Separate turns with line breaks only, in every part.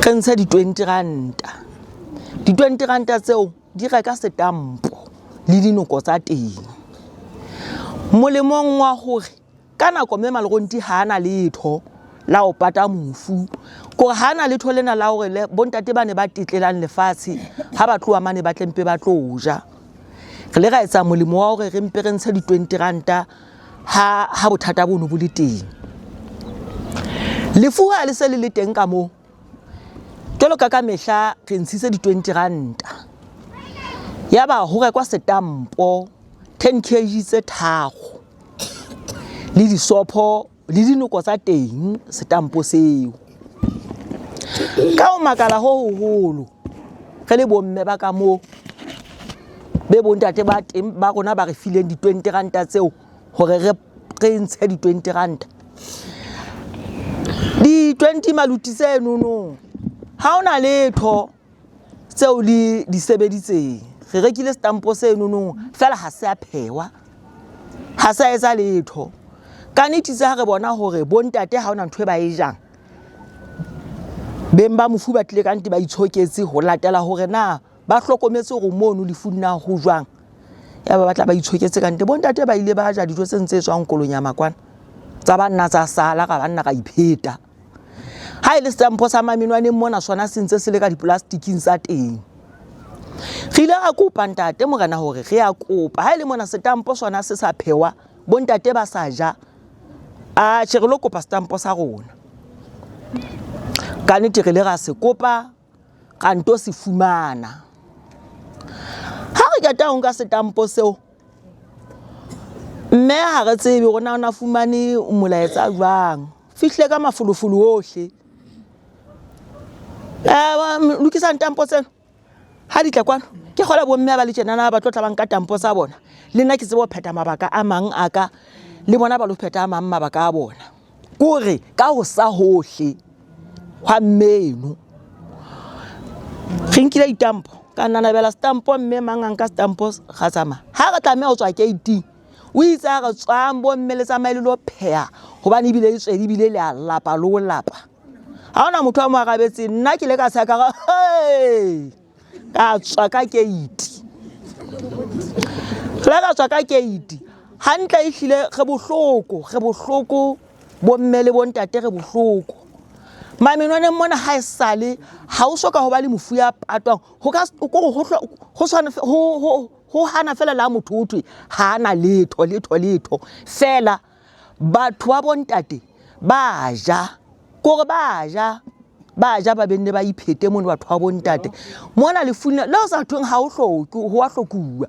Re ntshe di-20 ranta. Di-20 ranta tseo di reka setampo le dinoko tsa teng. Molemong wa hore ka nako mme Maleronti ha a na letho la ho pata mofu, kore ha na letho lena la hore le bontate ba ne ba tetlelang lefatshe ha ba tloha mane ba tle mpe ba tlo ja. Re le ra etsa molemo wa hore re mpe re ntshe di-20 ranta ha bothata bono bo le teng. Lefu ha le se le le teng ka moo, jwalo ka ka mehla re ntshitse di-20 ranta. Yaba ho rekwa setampo 10 kg tse tharo le disopho le dinoko tsa teng setampo seo. Ka ho makala ho hoholo re le bomme ba ka moo be bontate ba teng ba rona ba re fileng di-20 ranta tseo hore re ntshe di-20 ranta. Di-20 maluti tse nonong ha hona letho tseo le di sebeditseng. Re rekile setampo se nonong fela ha se a phehwa, ha se a etsa letho. Ka nnete itse ha re bona hore bontate ha hona ntho e ba e jang, beng ba mofu ba tlile ka nnete ba itshoketse ho latela hore na ba hlokometse hore mono lefung na ho jwang. Ya ba batla ba itshoketse ka nnete. Bontate ba ile ba ja dijo tse ntse tswang Kolonyama kwana, tsa banna tsa sala ra banna ra ipheta. Ha e le setampo sa mamenwaneng mona sona se ntse se le ka dipolastiking tsa teng. Re ile ra kopa ntate morena hore re a kopa ha e le mona setampo sona se sa phewa, bontate ba sa ja, atjhe re lo kopa setampo sa rona. Ka nnete re ile ra se kopa ra nto se fumana. Ha re qeta ho nka setampo seo, mme ha re tsebe hore na o na fumane molaetsa jwang. Fihle ka mafolofolo ohle. Lokisang tampo tsena ha di tla kwano. Ke kgola bomme ba le tjenana ba tlo tla ba nka tampo tsa bona. Le nna ke tsebe ho phetha mabaka a mang a ka, le bona ba lo phetha a mang mabaka a bona. Kore ka ho sa hohle hwa mmeno. Re nkile ditampo, ka nanabela setampo mme mang a nka setampo ra tsamaya. Ha re tlameha ho tswa gate-ing, o itse a re tswang bomme le tsamaye le lo pheha hobane ebile le tswedi ebile le a lapa le ho lapa. Ha hona motho a mo arabetseng, nna ke ile ka tsheha ka re hey! Ka tswa ka gate. Re ka tswa ka gate. Hantle ehlile re bohloko, re bohloko bomme le bontate re bohloko. Mamenwaneng mona ha e sale ha o soka ho ba le mofu ya patwang ho ka kore ho tshwana ho hana fela la motho ho thwe ha ana letho letho letho fela batho ba bontate ba ja kore ba ja ba ja ba benne ba iphete mono batho ba bontate mona lefung le o sa thweng ha o hloke ho a hlokuwa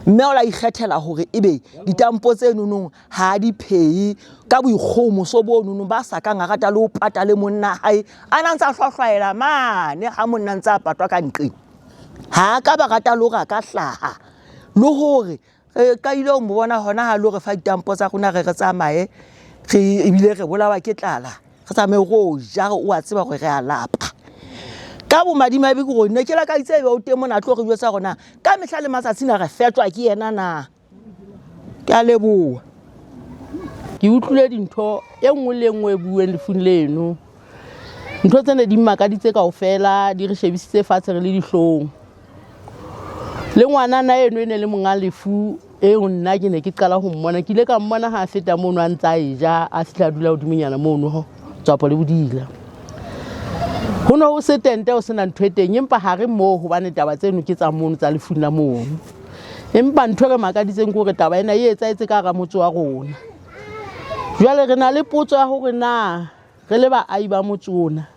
mme o la ikgethela hore ebe ditampo tse nonong ha di phehe ka boikgohomoso bo nonong ba sa kang a rata le ho pata le monna hae a na ntse a hlwahlwaela mane ha monna ntse a patwa ka nqeng. Ha ka ba rata le hore a ka hlaha le hore re qadile ho mo bona hona ha lo re fa ditampo tsa rona re re tsamaye re ebile re bolawa ke tlala re tsamaye ro ja o a tseba hore re a lapa. Ka bomadimabe ke hore ne ke lakaditse ebe o teng mona a tlo re jwetsa hore na ka mehla le matsatsi na re fetwa ke yena na. Ke a leboha.
Ke utlwile dintho e nngwe le e nngwe e buuweng lefung leno. Ntho tsene di mmakaditse kaofela, di re shebisitse fatshe re le dihlong. Le ngwanana eno e ne le monga lefu eo nna ke ne ke qala ho mmona. Ke ile ka mmona ha a feta mono a ntse a e ja, a fihla a dula hodimonyana mono tswapo le bodila. Ho ne ho se tente ho sena ntho e teng, empa ha re moo hobane taba tseno ke tsa mono tsa lefung la mono. Empa ntho e re makaditseng ke hore taba ena e etsahetse ka hara motse wa rona. Jwale re na le potso ya hore na re le baahi ba motse ona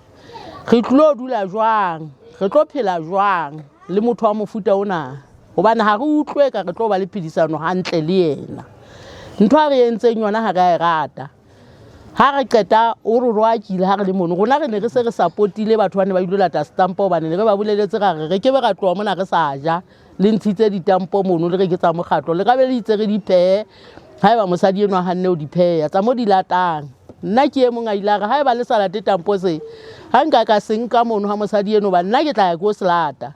re tlilo dula jwang, re tlo phela jwang le motho wa mofuta ona, hobane ha re utlwe ka re tlo ba le phedisano hantle le yena. Ntho a re entseng yona ha re a e rata. Ha re qeta o re roakile ha re le mono, rona re ne re se re support-ile batho ba ne ba ilo lata setampo hobane ne re ba boleletse ra re re ke be ra tloha mona re sa ja. Le ntshitse ditampo mono le re ke tsa mokgatlo, le ka be le itse re di phehe haeba mosadi enwa a hanne ho di pheha, tsa mo di latang. Nna ke e mong a ile a re haeba le sa late tampo se, ha nka ka se nka mono ha mosadi eno ba nna ke tla ya ke o se lata.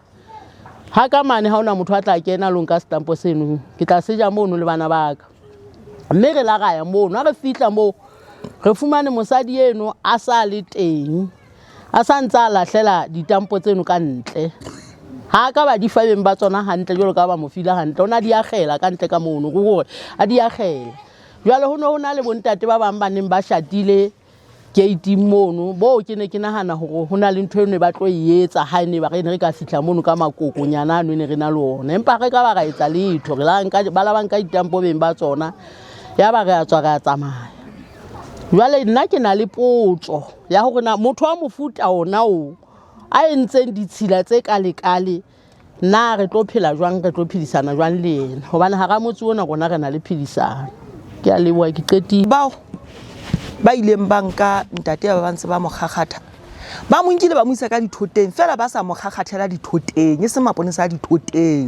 Ha ka mane ha ona motho a tla kena lo nka setampo seno, ke tla se ja mono le bana ba ka. Mme re la ra ya mono, ha re fihla moo re fumane mosadi eno a sa le teng. A sa ntse a lahlela ditampo tseno ka ntle. Ha ka ba di fa beng ba tsona hantle jwalo ka ba mo file hantle. O na di akgela ka ntle ka mono, ke hore a di akgele. Jwale ho ne ho na le bontate ba bang ba neng ba shatile gate mono, boo ke ne ke nahana hore ho na le ntho e ne ba tlo e etsa ha ne ba re ne re ka fihla mono ka makokonyana ano ne re na le ona. Empa re ka ba ra etsa letho, re la nka ba la ba nka ditampo beng ba tsona, ya ba re a tswa re a tsamaya. Jwale nna ke na le potso ya hore na motho wa mofuta ona o a entseng ditshila tse kale-kale, na re tlo phela jwang, re tlo phedisana jwang le yena? Hobane hara motse ona rona re na le phedisano. Ke a leboha, ke qetile.
Bao ba ileng ba nka ntate ba ba ntse ba mo kgakgatha, ba mo nkile ba mo isa ka dithoteng, fela ba sa mo kgakgathela dithoteng, e seng maponesa a dithoteng.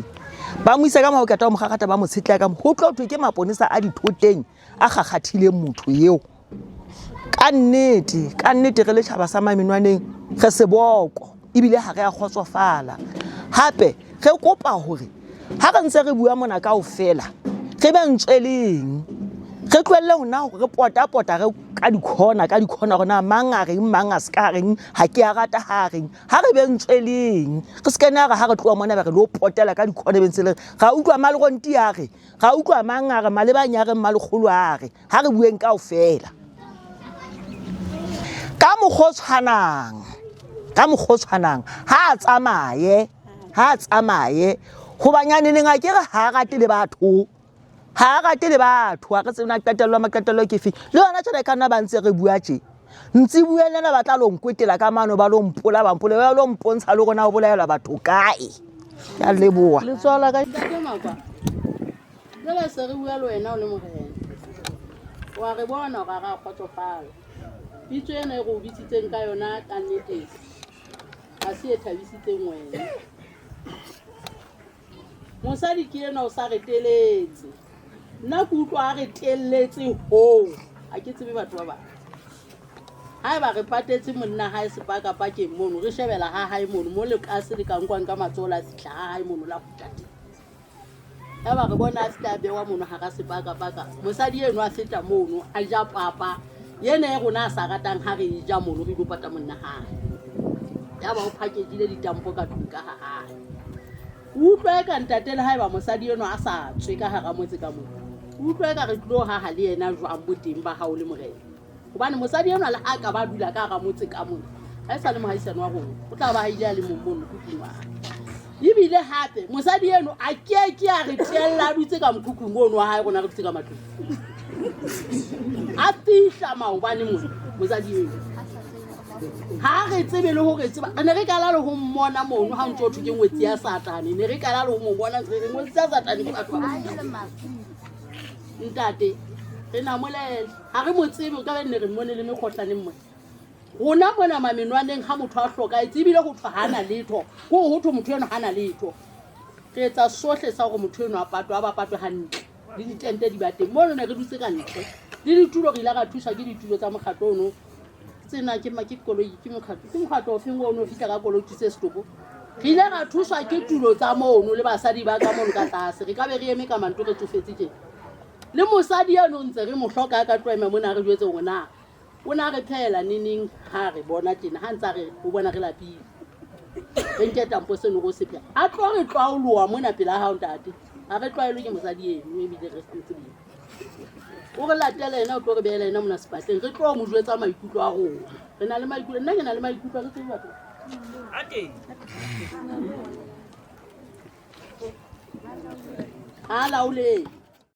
Ba mo isa ka mo, ha o qeta ho mo kgakgatha ba mo tshetleha ka mo, ho tlo thwe ke maponesa a dithoteng a kgakgathileng motho eo. Ka nnete, ka nnete re le tjhaba sa Mamenwaneng re seboko ebile ha re a kgotsofala. Hape re kopa hore ha re ntse re bua mona kaofela re be ntsweleng, re tlohelle ho na re pota-pota re ka dikhona ka dikhona hore na mang a reng, mang a se ka reng, ha ke a rata ha a reng. Ha re be ntsweleng, re se ke na re ha re tloha mona be re lo potela ka dikhona be ntse le re ra utlwa Malronti a re, ra utlwa mang a re, Malebanye a re, Mmalekgolo a re. Ha re bueng kaofela ka mokgwa o tshwanang, ka mokgwa o tshwanang. Ha a tsamaye, ha a tsamaye hobanyaneneng a ke re ha a rate le batho, ha a rate le batho. Ha re tsebe na qetello ya maqetello ke feng. Le yona tjena e ka nna ba ntse re bua tje, ntse bueng le ena ba tla lo nkwetela ka mano, ba lo mpola, ba mpola, ba lo mpontsha le rona ho bolaelwa batho kae. Ke a leboha.
Letsoho la ka. Ntate Makwa, jwale se re bua le wena o le morena. Wa re bona hore ha re a kgotsofala. Pitso ena e re o bitsitseng ka yona ka nnete ha se e thabisitseng wena. Mosadi ke enwa o sa re teletse. Nna ke utlwa a re telletse hoo. Ha ke tsebe batho ba bang. Haeba re patetse monna hae sepakapakeng mono, re shebela ha hae mono, mo lekase le ka nkwang ka matsoho la fihla ha hae mono la kgutla teng. Yaba re bona a fihla a bewa mono hara sepakapaka, mosadi eno a feta mono a ja papa ena e rona a sa ratang ha re e ja mono, re ilo pata monna hae. Yaba o phaketile ditampo ka tlung ka ha hae. O utlwa eka ntate le haeba mosadi eno a sa tswe ka hara motse ka mona, o utlwa eka re tlilo haha le yena jwang boteng ba hao le morena. Hobane mosadi enwa le ha ka ba dula ka hara motse ka mona, ha e sa le mohaisane wa rona, o tla ba haile a le mong mono mokhukhung wa hae. Ebile hape mosadi eno a ke ke a re tella a dutse ka mokhukhung ono wa hae, rona re dutse ka matlong. A fihla maobane mona mosadi eno, ha re tsebe le hore tseba, re ne re kala le ho mmona mono ha ntso thwe ke ngwetsi ya Satane, ne re kala le ho mo bona re re ngwetsi ya Satane ke batho ba ba. Ntate, re namolele, ha re mo tsebe, o ka be nne re mmone le mekgohlaneng mona. Rona mona Mamenwaneng ha motho a hlokahetse ebile ho thwe hana letho, ke hore ho thwe motho eno hana letho. Re etsa sohle sa hore motho eno a patwe, a ba patwe hantle, le ditente di ba teng. Mono ne re dutse ka ntle, le ditulo re ile ra thuswa ke ditulo tsa mokgatlo ono. Tsena ke ke koloi, ke mokgatlo, ke mokgatlo ofeng ono o fihla ka koloi thuse setopo. Re ile ra thuswa ke tulo tsa mono le basadi ba ka mono ka tlase. Re ka be re eme ka manto re tsofetse tjena. Le mosadi eno ntse re mo hloka ka tloema mona re jwetse hore na o na re phehela neneng ha re bona tjena, ha ntse a re o bona re lapile. Re nke tampo seno re o se pheha. A tlo re tlwaoloha mona pela hao ntate. Ha re tlwaelwe ke mosadi eno ebile re sa mo tsebeng. O re latele yena, o tlo re behela yena mona sepatleng. Re tlo mo jwetsa maikutlo a rona. Re na le maikutlo, nna ke na le maikutlo, ha ke tsebe batho. Ha laolehe.